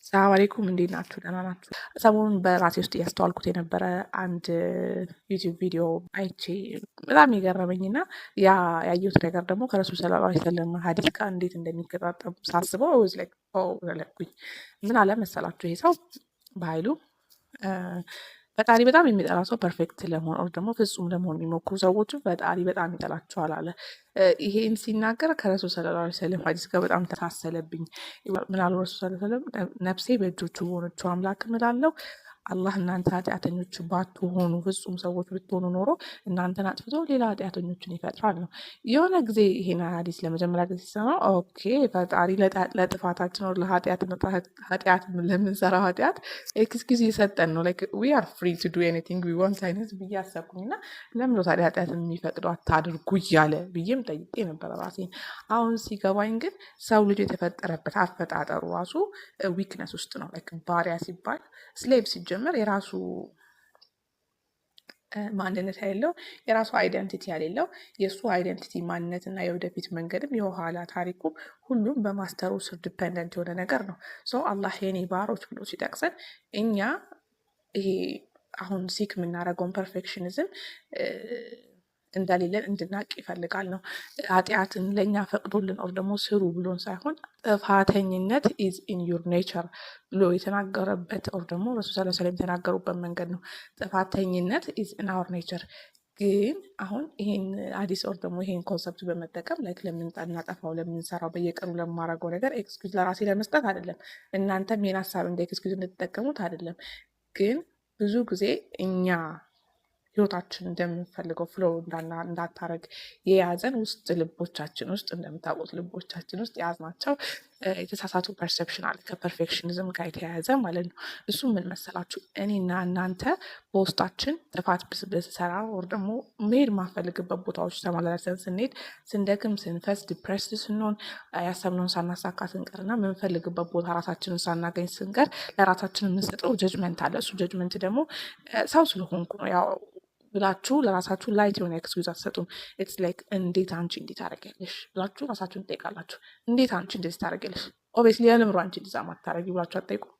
ሰላም አለይኩም፣ እንዴት ናችሁ? ደህና ናችሁ? ሰሞኑን በራሴ ውስጥ እያስተዋልኩት የነበረ አንድ YouTube ቪዲዮ አይቼ በጣም የገረመኝ እና ያ ያየሁት ነገር ደግሞ ከረሱል ሰለላሁ ዐለይሂ ወሰለም ሀዲስ ጋር እንዴት እንደሚገጣጠም ሳስበው I was like ለኩኝ። ምን አለ መሰላችሁ፣ ይሄ ሰው በኃይሉ ፈጣሪ በጣም የሚጠላ ሰው perfect ለመሆን or ደግሞ ፍጹም ለመሆን የሚሞክሩ ሰዎችን ፈጣሪ በጣም ይጠላቸዋል አለ። ይሄን ሲናገር ከረሱል ሰለላሁ ዐለይሂ ወሰለም ሀዲስ ጋር በጣም ተሳሰለብኝ። ምን አሉ ረሱል ሰለላሁ ዐለይሂ ወሰለም? ነፍሴ በእጆቹ በሆነችው አምላክ እምላለሁ፣ አላህ እናንተ ኃጢአተኞች ባትሆኑ፣ ፍጹም ሰዎች ብትሆኑ ኖሮ እናንተን አጥፍቶ ሌላ ኃጢአተኞችን ይፈጥራል ነው። የሆነ ጊዜ ይሄን ሀዲስ ለመጀመሪያ ጊዜ ሲሰማ okay፣ ፈጣሪ ለጥፋታችን or ለኃጢአት፣ ለምንሰራው ኃጢአት excuse እየሰጠን ነው። Like we are free to do anything we want አይነት ብዬ አሰብኩኝ እና ለምን ነው ታዲያ ኃጢአትን የሚፈቅደው አታድርጉ እያለ ብዬም ጠይቄ ነበረ ራሴን። አሁን ሲገባኝ ግን ሰው ልጅ የተፈጠረበት አፈጣጠሩ ራሱ weakness ውስጥ ነው። Like ባሪያ ሲባል፣ slave ሲጀመር የራሱ ማንነት የሌለው፣ የራሱ identity የሌለው፣ የእሱ identity ማንነት እና የወደፊት መንገድም የኋላ ታሪኩ ሁሉም በ master ኡ ስር dependent የሆነ ነገር ነው። So አላህ የኔ ባሮች ብሎ ሲጠቅሰን እኛ ይሄ አሁን seek የምናደርገውን perfectionism እንደሌለን እንድናቅ ይፈልጋል ነው። ኃጢአትን ለእኛ ፈቅዶልን or ደግሞ ስሩ ብሎን ሳይሆን ጥፋተኝነት is in your nature ብሎ የተናገረበት or ደግሞ ረሱል ሰለላሁ ዐለይሂ ወሰለም የተናገሩበት መንገድ ነው። ጥፋተኝነት is in our nature። ግን አሁን ይሄን ሀዲስ or ደግሞ ይሄን concept በመጠቀም like ለምናጠፋው፣ ለምንሰራው፣ በየቀኑ ለማረገው ነገር excuse ለራሴ ለመስጠት አይደለም። እናንተም ይሄን ሀሳብ እንደ excuse እንድትጠቀሙት አይደለም። ግን ብዙ ጊዜ እኛ ህይወታችን እንደምንፈልገው flow እንዳታረግ የያዘን ውስጥ ልቦቻችን ውስጥ፣ እንደምታውቁት ልቦቻችን ውስጥ የያዝናቸው የተሳሳቱ perception አለ፣ ከ perfectionism ጋር የተያያዘ ማለት ነው። እሱ ምን መሰላችሁ? እኔና እናንተ በውስጣችን ጥፋት ብንሰራ or ደግሞ መሄድ ማንፈልግበት ቦታዎች ተመላልሰን ስንሄድ፣ ስንደክም፣ ስንፈስ፣ depressed ስንሆን፣ ያሰብነውን ሳናሳካ ስንቀርና የምንፈልግበት ቦታ ራሳችንን ሳናገኝ ስንቀር ለራሳችን የምንሰጠው judgment አለ። እሱ judgment ደግሞ ሰው ስለሆንኩ ነው ያው ብላችሁ ለራሳችሁ light የሆነ excuse አትሰጡም። It's like እንዴት አንቺ እንዴት ታደርጊያለሽ ብላችሁ ራሳችሁን ትጠይቃላችሁ። እንዴት አንቺ እንደዚህ ታደርጊያለሽ? Obviously ለምሮ አንቺ እንደዛ ማታደርጊ ብላችሁ አትጠይቁም።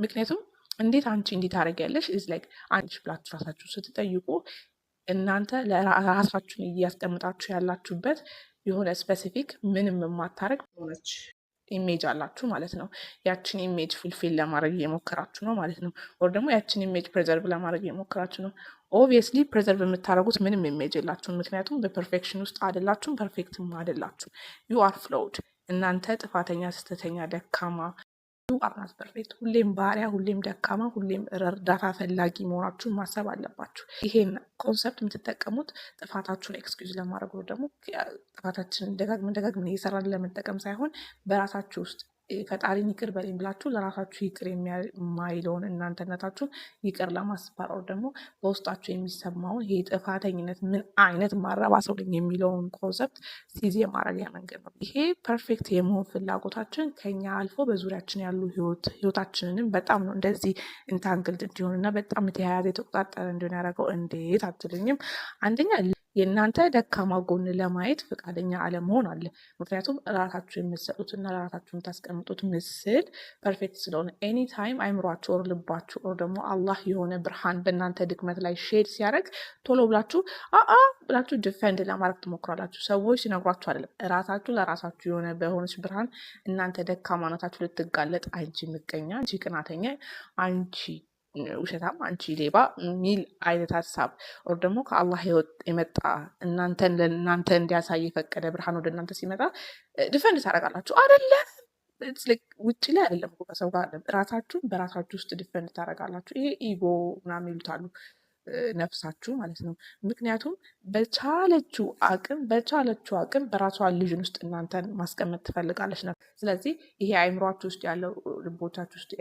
ምክንያቱም እንዴት አንቺ እንዴት ታደርጊያለሽ is like አንቺ ብላችሁ ራሳችሁ ስትጠይቁ እናንተ ለራሳችሁን እያስቀምጣችሁ ያላችሁበት የሆነ specific ምንም የማታደርግ ሆነች image አላችሁ ማለት ነው። ያችን image fulfill ለማድረግ እየሞከራችሁ ነው ማለት ነው። Or ደግሞ ያችን image preserve ለማድረግ እየሞከራችሁ ነው። Obviously preserve የምታደርጉት ምንም image የላችሁም። ምክንያቱም በ perfection ውስጥ አይደላችሁም፣ perfect ም አይደላችሁም። You are flawed። እናንተ ጥፋተኛ፣ ስህተተኛ፣ ደካማ፣ you are not perfect። ሁሌም ባሪያ፣ ሁሌም ደካማ፣ ሁሌም እርዳታ ፈላጊ መሆናችሁን ማሰብ አለባችሁ። ይሄን concept የምትጠቀሙት ጥፋታችሁን excuse ለማድረግ ወይ ደግሞ ጥፋታችንን ደጋግመን ደጋግመን እየሰራን ለመጠቀም ሳይሆን በራሳችሁ ውስጥ ፈጣሪን ይቅር በለኝ ብላችሁ ለራሳችሁ ይቅር የማይለውን እናንተነታችሁን ይቅር ለማስባል or ደግሞ በውስጣችሁ የሚሰማውን ይሄ ጥፋተኝነት፣ ምን አይነት ማረባ ሰው ነኝ የሚለውን concept seize የማድረጊያ መንገድ ነው። ይሄ perfect የመሆን ፍላጎታችን ከኛ አልፎ በዙሪያችን ያሉ ህይወታችንንም በጣም ነው እንደዚህ entangled እንዲሆን እና በጣም የተያያዘ፣ የተቆጣጠረ እንዲሆን ያደረገው። እንዴት አትሉኝም? አንደኛ የእናንተ ደካማ ጎን ለማየት ፈቃደኛ አለመሆን አለ። ምክንያቱም ራሳችሁ የምትሰጡትና ለራሳችሁ የምታስቀምጡት ምስል perfect ስለሆነ anytime አይምሯችሁ or ልባችሁ or ደግሞ አላህ የሆነ ብርሃን በእናንተ ድክመት ላይ shed ሲያደርግ ቶሎ ብላችሁ አአ ብላችሁ defend ለማድረግ ትሞክራላችሁ። ሰዎች ሲነግሯችሁ አይደለም፣ ራሳችሁ ለራሳችሁ የሆነ በሆነች ብርሃን እናንተ ደካማነታችሁ ልትጋለጥ፣ አንቺ ምቀኛ፣ አንቺ ቅናተኛ፣ አንቺ ውሸታም፣ አንቺ ሌባ የሚል አይነት ሀሳብ or ደግሞ ከአላህ የመጣ እናንተን ለእናንተ እንዲያሳይ የፈቀደ ብርሃን ወደ እናንተ ሲመጣ defend ታደርጋላችሁ። አይደለም፣ ውጭ ላይ አይደለም እኮ፣ ከሰው ጋር አይደለም፣ ራሳችሁን በራሳችሁ ውስጥ defend ታደርጋላችሁ። ይሄ ego ምናምን ይሉታሉ፣ ነፍሳችሁ ማለት ነው። ምክንያቱም በቻለችው አቅም በራሷ illusion ውስጥ እናንተን ማስቀመጥ ትፈልጋለች ነው። ስለዚህ ይሄ አይምሯችሁ ውስጥ ያለው፣ ልቦቻችሁ ውስጥ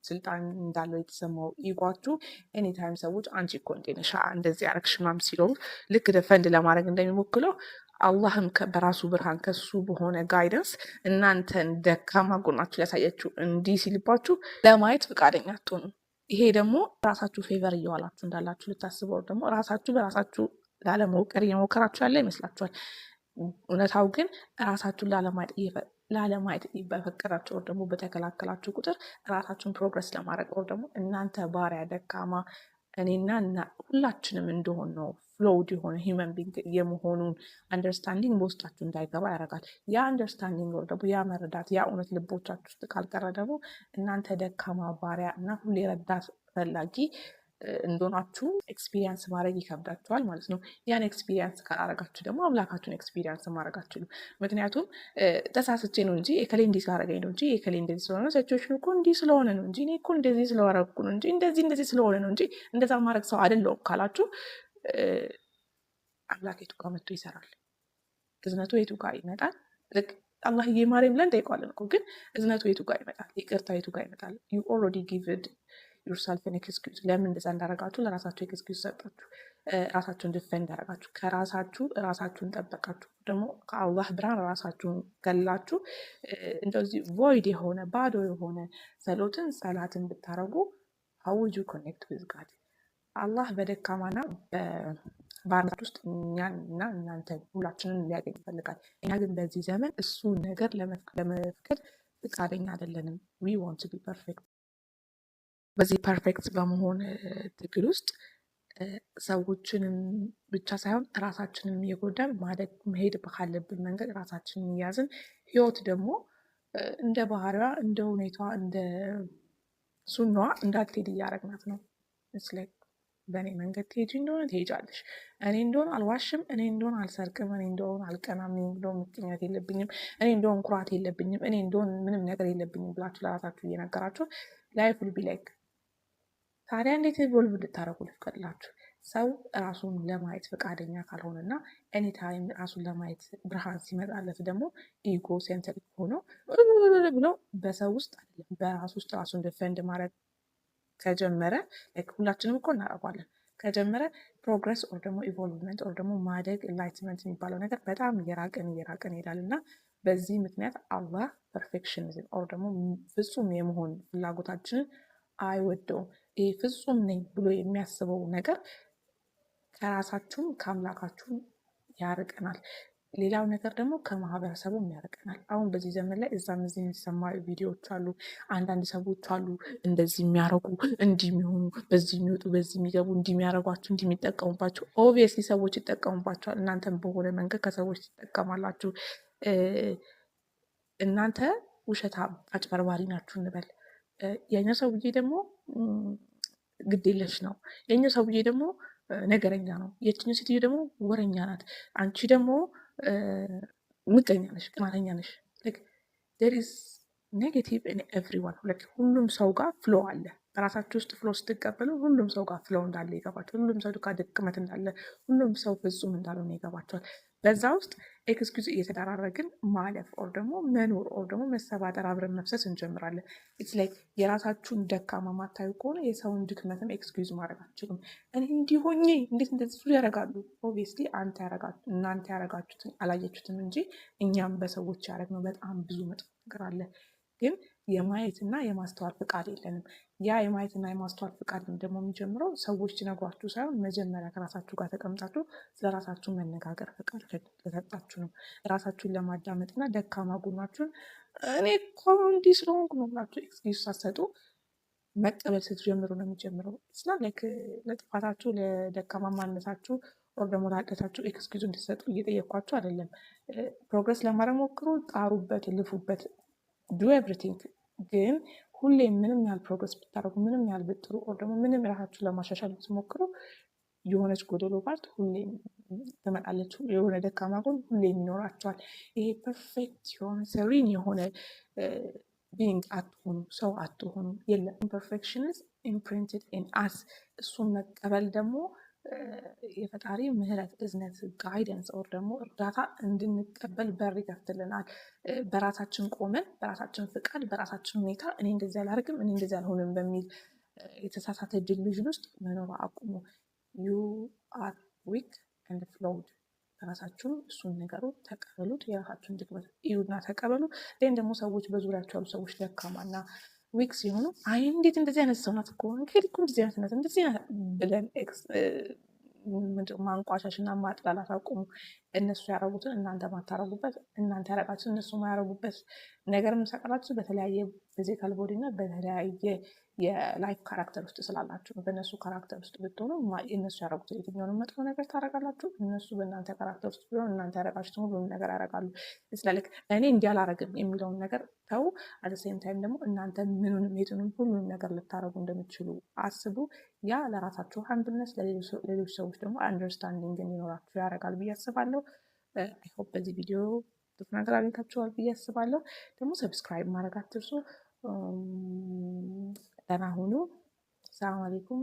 ስልጣን እንዳለው የተሰማው ego ኣችሁ anytime ሰዎች አንቺ እኮ እንዴ ነሽ፣ እንደዚህ ያረግሽ ምናምን ሲሉ ልክ defend ለማድረግ እንደሚሞክለው አላህም በራሱ ብርሃን ከሱ በሆነ guidance እናንተን ደካማ ጎናችሁ ሊያሳያችሁ እንዲህ ሲልባችሁ ለማየት ፈቃደኛ አትሆኑም። ይሄ ደግሞ ራሳችሁ favor እየዋላችሁ እንዳላችሁ ልታስበው ደግሞ ራሳችሁ በራሳችሁ ላለመውቀር እየሞከራችሁ ያለ ይመስላችኋል። እውነታው ግን ራሳችሁን ላለማየት ላለማየት በፈቀዳችሁ or ደግሞ በተከላከላችሁ ቁጥር ራሳችሁን progress ለማድረግ or ደግሞ እናንተ ባሪያ፣ ደካማ፣ እኔና ሁላችንም እንደሆን ነው፣ flawed የሆነ human being የመሆኑን understanding በውስጣችሁ እንዳይገባ ያደርጋል። ያ understanding or ደግሞ ያ መረዳት፣ ያ እውነት ልቦቻችሁ ውስጥ ካልቀረ ደግሞ እናንተ ደካማ፣ ባሪያ እና ሁሌ ረዳት ፈላጊ እንደሆናችሁ experience ማድረግ ይከብዳችኋል ማለት ነው። ያን experience ካላረጋችሁ ደግሞ አምላካችሁን experience ማድረግ አትችሉም። ምክንያቱም ተሳስቼ ነው እንጂ፣ እከሌ እንዲህ ስላደረገኝ ነው እንጂ፣ እከሌ እንደዚህ ስለሆነ፣ situation እኮ እንዲህ ስለሆነ ነው እንጂ፣ እኔ እኮ እንደዚህ ስለወረኩ ነው እንጂ፣ እንደዚህ እንደዚህ ስለሆነ ነው እንጂ እንደዛ ማድረግ ሰው አይደለሁም ካላችሁ አምላክ የቱ ጋር መጥቶ ይሰራል? እዝነቱ የቱ ጋር ይመጣል? አላህዬ ማረኝ ብለን እንጠይቀዋለን እኮ፣ ግን እዝነቱ የቱ ጋር ይመጣል? ይቅርታ የቱ ጋር ይመጣል? You already gived yourself an excuse። ለምን እንደዛ እንዳረጋችሁ ለራሳችሁ excuse ሰጣችሁ፣ ራሳችሁን defend አረጋችሁ፣ ከራሳችሁ ራሳችሁን ጠበቃችሁ፣ ደግሞ ከአላህ ብርሃን ራሳችሁን ገላችሁ። እንደዚህ void የሆነ፣ ባዶ የሆነ ጸሎትን ጸላትን ብታረጉ how would you connect with God? አላህ በደካማና በባርነት ውስጥ እኛንና እናንተ ሁላችንን ሊያገኝ ይፈልጋል። እኛ ግን በዚህ ዘመን እሱ ነገር ለመፍቀድ ፍቃደኛ አይደለንም። We want to be perfect። በዚህ perfect በመሆን ትግል ውስጥ ሰዎችንም ብቻ ሳይሆን ራሳችንን እየጎዳን፣ ማደግ መሄድ ካለብን መንገድ ራሳችንን እያዝን፣ ህይወት ደግሞ እንደ ባህሪዋ፣ እንደ ሁኔታዋ፣ እንደ ሱናዋ እንዳትሄድ እያረግናት ነው። It's like በእኔ መንገድ ትሄጂ እንደሆነ ትሄጃለሽ። እኔ እንደሆነ አልዋሽም፣ እኔ እንደሆነ አልሰርቅም፣ እኔ እንደሆነ አልቀናም፣ እኔ እንደሆነ ምቀኝነት የለብኝም፣ እኔ እንደሆነ ኩራት የለብኝም፣ እኔ እንደሆነ ምንም ነገር የለብኝም ብላችሁ ለራሳችሁ እየነገራችሁ life will be like ታዲያ እንዴት evolve እንድታደርጉ ልፍቀድላችሁ? ሰው ራሱን ለማየት ፈቃደኛ ካልሆነና anytime ራሱን ለማየት ብርሃን ሲመጣለት ደግሞ ego centric ሆኖ ብሎ በሰው ውስጥ አይደለም በራሱ ውስጥ ራሱን defend ማድረግ ከጀመረ፣ ሁላችንም እኮ እናደርጓለን፣ ከጀመረ progress or ደግሞ evolvement or ደግሞ ማደግ፣ enlightenment የሚባለው ነገር በጣም እየራቀን እየራቀን ይሄዳል። እና በዚህ ምክንያት አላህ perfectionism or ደግሞ ፍጹም የመሆን ፍላጎታችንን አይወደውም። ይህ ፍጹም ነኝ ብሎ የሚያስበው ነገር ከራሳችሁም ከአምላካችሁም ያርቀናል። ሌላው ነገር ደግሞ ከማህበረሰቡም ያርቀናል። አሁን በዚህ ዘመን ላይ እዛም እዚህ የሚሰማ ቪዲዮዎች አሉ። አንዳንድ ሰዎች አሉ እንደዚህ የሚያረጉ፣ እንዲህ የሚሆኑ፣ በዚህ የሚወጡ፣ በዚህ የሚገቡ፣ እንዲህ የሚያረጓችሁ፣ እንዲህ የሚጠቀሙባችሁ። Obviously ሰዎች ይጠቀሙባቸዋል። እናንተም በሆነ መንገድ ከሰዎች ትጠቀማላችሁ። እናንተ ውሸታም፣ አጭበርባሪ ናችሁ እንበል። ያኛው ሰውዬ ደግሞ ግዴለሽ ነው። ያኛው ሰውዬ ደግሞ ነገረኛ ነው። የችኛው ሴትዮ ደግሞ ወረኛ ናት። አንቺ ደግሞ ምቀኛ ነሽ፣ ቅናተኛ ነሽ። There is negative in everyone። ሁሉም ሰው ጋር flaw አለ። በራሳችሁ ውስጥ flaw ስትቀበሉ ሁሉም ሰው ጋር flaw እንዳለ ይገባቸዋል። ሁሉም ሰው ጋር ድክመት እንዳለ፣ ሁሉም ሰው ፍጹም እንዳልሆነ ይገባቸዋል። በዛ ውስጥ excuse እየተደራረግን ማለፍ or ደግሞ መኖር or ደግሞ መሰባጠር፣ አብረን መፍሰስ እንጀምራለን። It's like የራሳችሁን ደካማ ማታዩ ከሆነ የሰውን ድክመትም excuse ማድረግ አትችሉም። እኔ እንዲህ ሆኜ እንዴት እንደዚህ ያደርጋሉ? Obviously አንተ እናንተ ያደረጋችሁትን አላየችሁትም እንጂ እኛም በሰዎች ያደረግነው በጣም ብዙ መጥፎ ነገር አለ። ግን የማየትና የማስተዋል ፍቃድ የለንም። ያ የማየትና የማስተዋል ፍቃድ ደግሞ የሚጀምረው ሰዎች ሲነግሯችሁ ሳይሆን መጀመሪያ ከራሳችሁ ጋር ተቀምጣችሁ ስለ ራሳችሁ መነጋገር ፍቃድ ከሰጣችሁ ነው። ራሳችሁን ለማዳመጥና ደካማ ጎናችሁን እኔ እኮ እንዲህ ስለሆንኩ ነው ብላችሁ excuse ሳትሰጡ መቀበል ስትጀምሩ ነው የሚጀምረው። It's not like ለጥፋታችሁ፣ ለደካማ ማንነታችሁ or ደግሞ ለኃጢአታችሁ excuse እንድትሰጡ እየጠየኳችሁ አይደለም። Progress ለማድረግ ሞክሩ፣ ጣሩበት፣ ልፉበት፣ do everything። ግን ሁሌ ምንም ያህል progress ብታደርጉ፣ ምንም ያህል ብጥሩ or ደግሞ ምንም ራሳችሁን ለማሻሻል ብትሞክሩ የሆነች ጎደሎ part ሁሌም ትመጣለች። የሆነ ደካማ ጎን ሁሌም ይኖራቸዋል። ይሄ perfect የሆነ፣ serene የሆነ being አትሆኑ፣ ሰው አትሆኑ። የለም፣ imperfection is imprinted in us። እሱን መቀበል ደግሞ የፈጣሪ ምህረት፣ እዝነት፣ guidance or ደግሞ እርዳታ እንድንቀበል በር ይከፍትልናል። በራሳችን ቆመን፣ በራሳችን ፍቃድ፣ በራሳችን ሁኔታ እኔ እንደዚህ አላደርግም፣ እኔ እንደዚህ አልሆንም በሚል የተሳሳተ delusion ውስጥ መኖር አቁሙ። You are weak and flawed። ራሳችሁን እሱን ነገሩ ተቀበሉት። የራሳችሁን ድክመት እዩና ተቀበሉ። ይህን ደግሞ ሰዎች፣ በዙሪያቸው ያሉ ሰዎች ደካማና weak ሲሆኑ አይ እንዴት እንደዚህ አይነት ሰው ናት እኮ፣ እንግዲህ እኮ እንደዚህ አይነት ናት፣ እንደዚህ አይነት ብለን ማንቋሻሽ እና ማጥላላት አቁሙ። እነሱ ያደረጉትን እናንተ ማታረጉበት፣ እናንተ ያረጋችሁትን እነሱ ማያረጉበት ነገር የምታውቃላችሁ በተለያየ physical body እና በተለያየ የ life character ውስጥ ስላላችሁ ነው። በእነሱ character ውስጥ ብትሆኑ እነሱ ያደረጉትን የትኛውንም መጥፎ ነገር ታደርጋላችሁ። እነሱ በእናንተ character ውስጥ ቢሆን እናንተ ያደረጋችሁትን ሁሉንም ነገር ያደርጋሉ። ስለልክ እኔ እንዲህ አላረግም የሚለውን ነገር ተው። At the same time ደግሞ እናንተ ምኑንም የቱንም ሁሉንም ነገር ልታደርጉ እንደምትችሉ አስቡ። ያ ለራሳችሁ humbleness፣ ለሌሎች ሰዎች ደግሞ understanding እንዲኖራችሁ ያደርጋል ብዬ አስባለሁ። I hope በዚህ ቪዲዮ ጥሩ ነገር አግኝታችኋል ብዬ አስባለሁ። ደግሞ subscribe ማድረግ አትርሱ። ደህና ሁኑ። ሰላም አለይኩም።